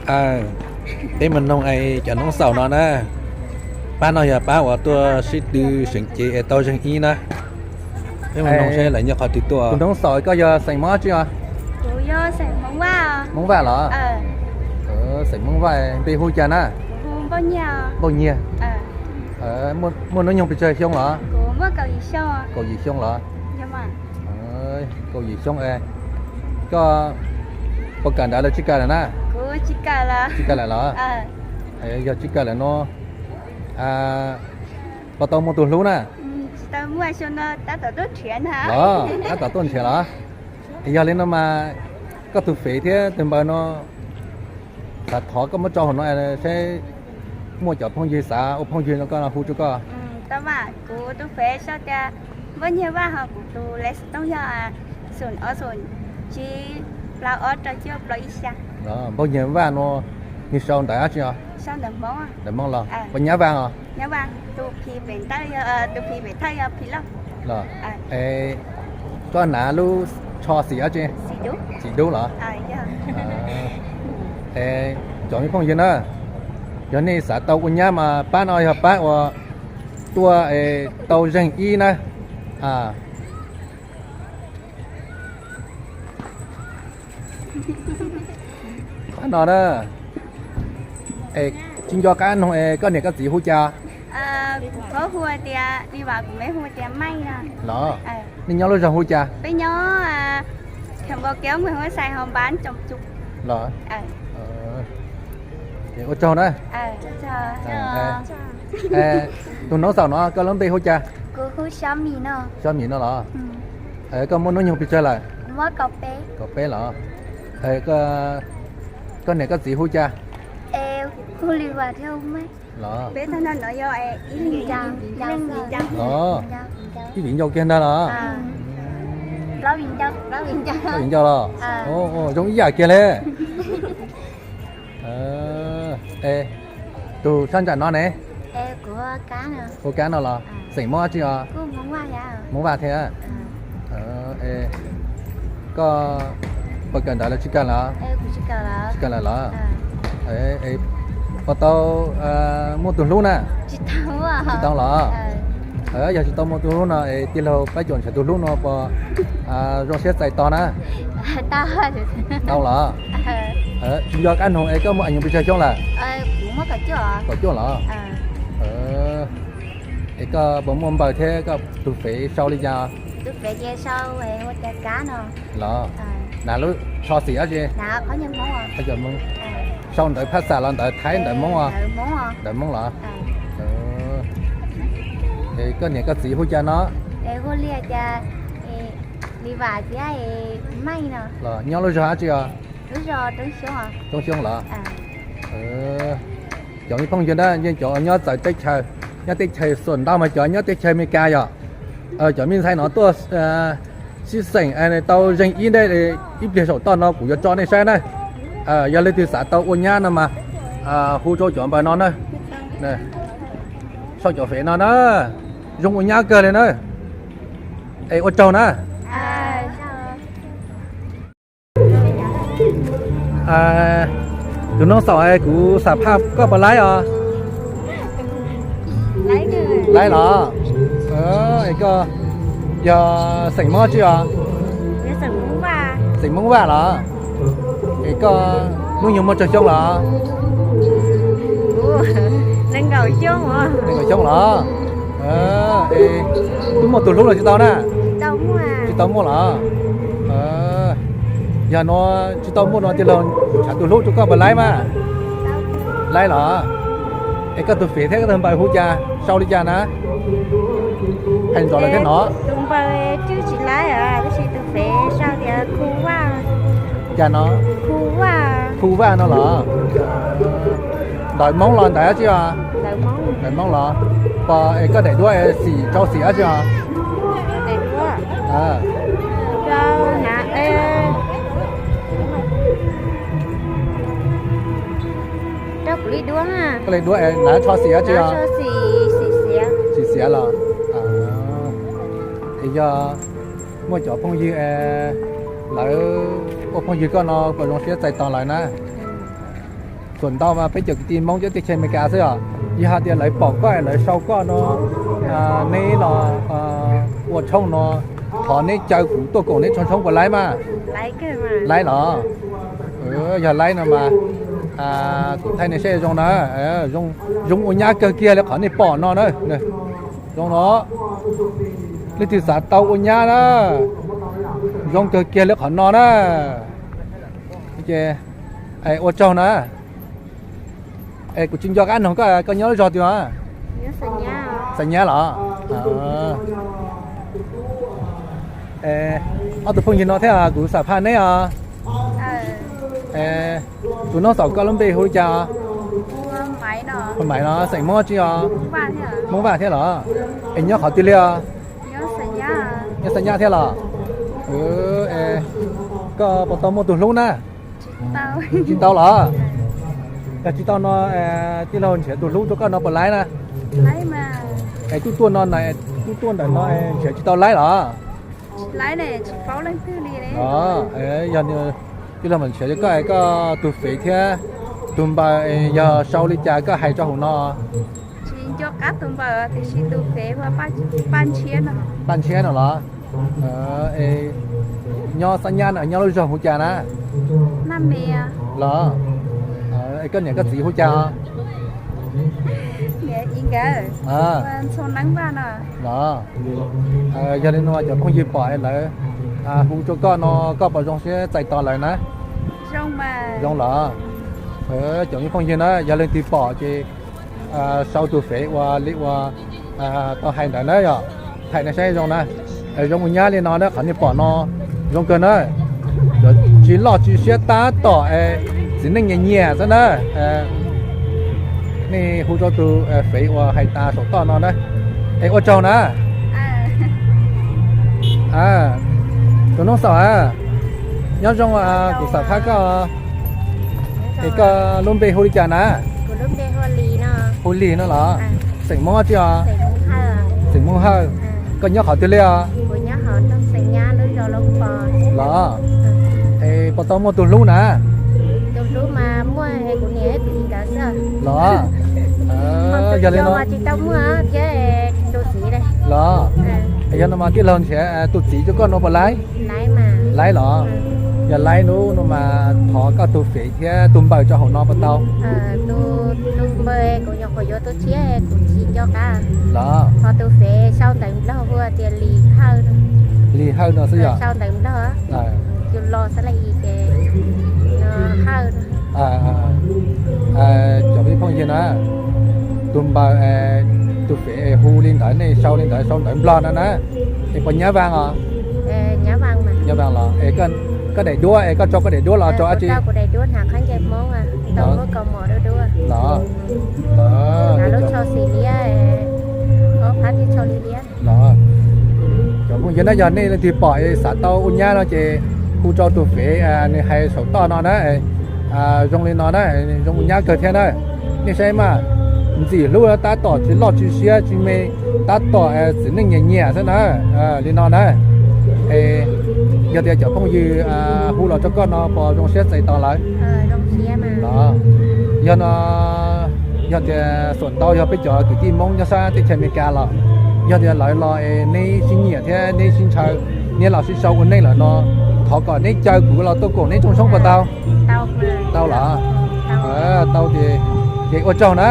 Peb mus noog es cov noob xaum no na, pab no yog pab uas tuaj sib tw seem cev es tau zeeg ib na. Peb mus noog seb lawv nyob qhov twg tuaj. Tus noob xaum, koj yog xeem Hmoob tsi os? Hmoob Vaj los? Xeem Hmoob Vaj, npe hu cas na? Npauj Nyiag. Muaj hnub nyoog pes tsawg xyoo los? Kaum yim xyoo los? Kaum yim xyoo es koj puas kawm ntawv lawm tsis kawm lawm na? Tsis kawm lawm los? Yog tsis kawm lawm no puas tau muaj tus hlub na? Los tab tom tuaj nrhiav los? Yog li no mas koj tus fev thiab tus npawb no xav thov koj muab tso hauv no seb muaj cov phooj ywg xav ua phooj ywg no koj hu rau koj. Kuv tus fev sau tias Npauj Nyiag Vaj, ho kuv tus lej tooj yog xoom ob xoom tsib plaub ob rau cuaj plaub ib xya. Npauj Nyiag Vaj no nws sau ntawv dab tsi os? Ntawv Hmoob los? Puas nyab Vaj os? Tus phim pem thawj yog phim loj. Los, koj hnav lub tsho xim dab tsi? Xim dub los? Cov me phooj ywg na, yog nej xav tau ua nyab mas pab no yog pab uas tuaj tau zeeg ib na. Pab no na. Es tsis nco qab noog es koj niam koj txiv hu cas? Kuv phob hu tias Li Vam, kuv me hu tias Maiv no. Los, nej nyob lub zog hu cas? Peb nyob Kheem Npau Kev, Muaj Huab Xais, Hos Npav, Tsoom Tsum. Los, ua tsaug na. Tus noob xaum no koj lub npe hu cas? Xyob Mim no los? Koj muaj hnub nyoog pes tsawg lawm? Kaum peb los? Koj niam koj txiv hu cas? Los, ib viv ncaus kiag ntag los? Plaub viv ncaus los? Zoo ib yam kiag li. Tus sab ntsam no ne? Hu Kab no los? Xeem Hmoob dab tsi os? Hmoob Vaj thiab. Koj puas kawm ntawv lawm tsis kawm lawm? Tsis kawm lawm los? Puas tau muaj tus hlub na? Tsis tau los? Yog tsis tau muaj tus hlub no es tij laug pab caum nrhiav tus hlub no puas zoo siab txais tos na? Tau los? Tsis nco qab noog es koj muaj ais nyoos pes tsawg xyoo lawm? Kaum cuaj los? Es koj puas muaj npawg thiab koj tus fev sau li cas? Los, hnav lub tsho xim dab tsi? Sau ntawv phaj xam los ntawv thaib ntawv Hmoob? Ntawv Hmoob los? Es koj niam koj txiv hu cas no? Los nyob lub zog dab tsi os? Roob Xyoob los? Cov me phooj ywg na, yeej cov nyob txawv teb chaws, nyob teb chaws Xuas Ntaub mas cov nyob teb chaws Amelikas yom. Cov me ntxhais no tuaj sib xeem tau zeeg ib ntej, ib pliag saum toj no kuv yuav tso nej saib na. Yog leej twg xav tau ua nyab no mas hu rau cov npawg no na, sau cov fev no na, zoo ua nyab kawg li na. Es ua tsaug na. Tus noob xaum, kuv xam phaj koj puas laib os? Laib los? Es koj yog xeem Hmoob dab tsi os? Xeem Hmoob Vaj los? Es koj hnub nyoog muaj tsawg xyoo los? Nees nkaum xyoo los? Es twb muaj tus hlub los tsis tau na? Tsis tau muaj los? Yog no tsis tau muaj no tij laug nrhiav tus hlub rau koj puas laib mas? Laib los? Es koj tus fev thiab koj tus npawg hu cas, sau li cas na? Hais ntxov lawm thiab no. Tus npawg twb tsis laib, tab sis tus fev sau tias Khu Vaj. Cas no? Khu Vaj no los? Ntawv Hmoob los ntawv dab tsi os? Ntawv Hmoob los? Pog es koj daim duab es xim rau xim dab tsi os? Koj li duab es hnav tsho xim dab tsi os? Xim xiav los? Es yog muaj cov phooj ywg es lawv ua phooj ywg koj no puas zoo siab txais tos lawv na? Txuas ntau mas peb cov kwv tij Hmoob nyob teb chaws Amelikas xwb os. Yog hais tias lawv pom koj es lawv sau koj no, neb los ua tshooj no, thov neb caw kuv tuaj koom neb tsoom tshoob puas laib mas? Laib los? Yog laib no mas kuv thaij nej saib zoo na. Zoo ua nyab kawg kiag li qhov nej pom no na. Zoo no, leej twg xav tau ua nyab na, zoo kawg kiag li qhov no na. Ces ua tsaug na. Es kuv tsis nco qab noog koj, koj nyob lub zog twg? Xa Nyab los? Ob tug phooj ywg no thiab kuv xam phaj neb os. Tus noob xaum koj lub npe hu li cas? Hu Maiv no, xeem Hmoob tsi os? Hmoob Vaj thiab los? Es nyob qhov twg li os? Nyob Xa Nyab thiab los? Koj puas tau muaj tus hlub na? Tsis tau los? Yog tsis tau no, tij laug nrhiav tus hlub rau koj no puas laib na? Es tuaj tuaj no, tuaj tuaj ntawm no nrhiav tsis tau laib los? Yog tij laug mam nrhiav rau koj, koj tus fev thiab tus npaws yog sau li cas koj hais rau hauv no. Paj Ntshiab no los? Nyob Xab Nyab no nyob lub zog hu cas na? Los, es koj niam koj txiv hu cas? Los, yog li no cov phooj ywg pom lawv hu rau koj no, koj puas zoo siab txais tos lawv na? Zoo los? Cov phooj ywg na, yog leej twg pom ces sau tus fev uas li uas tau hais ntawd na yom. Thaij nej saib zoo na. Zoo ua nyab li no na, qhov nej pom no zoo kawg na. Tsis loj tsis siab tab tom txiv neej nyiam nyiam xwb na. Nej hu rau tus fev uas hais tas saum toj no na. Es ua tsaug na. Tus noob xaum a, nyob zoo, kuv xam phaj koj. Es koj lub npe hu li cas na? Hu Lis no los? Xeem Hmoob tsi os? Xeem Hmoob Hawj. Koj nyob qhov twg li os? Los, es puas tau muaj tus hlub na? Los, yog li no, los, yog no mas tij laug nrhiav tus txiv rau koj no puas laib? Laib los? Yog laib lub no mas thov koj tus fev thiab tus npaws rau hauv no puas tau? Los, Lis Hawj no xwb yog? Cov phooj ywg na, tus npaws, tus fev hu li ntawd, nej sau li ntawd, sau ntawv Nplog no na. Es puas nyab vaaj os? Nyab vaaj los? Es koj daim duab es koj tso koj daim duab los tso dab tsi? Los, los, cov phooj ywg na, yog nej leej twg pom es xav tau ua nyab no ces hu rau tus fev nws hais saum toj no na. Zoo li no na, zoo ua nyab kawg thiab na. Nej saib mas, ntxim hlub tab tom tsis loj tsis siab tsis me, tab tom txiv neej nyiam nyiam xwb na. Li no na, es yog tias cov phooj ywg hu los rau koj no puas zoo siab txais tos lawv? Los, yog no, yog tias xuam ntau yog peb cov kwv tij Hmoob nyob sab teb chaws Amelikas los, yog tias lawv los es neb sib nyiam thiab neb sib ntshaw, neb los sib sau ua neej lawm no, thov kom neb caw kuv los tuaj koom neb tsoom tshoob puas tau? Tau los? Tau ces, ces ua tsaug na.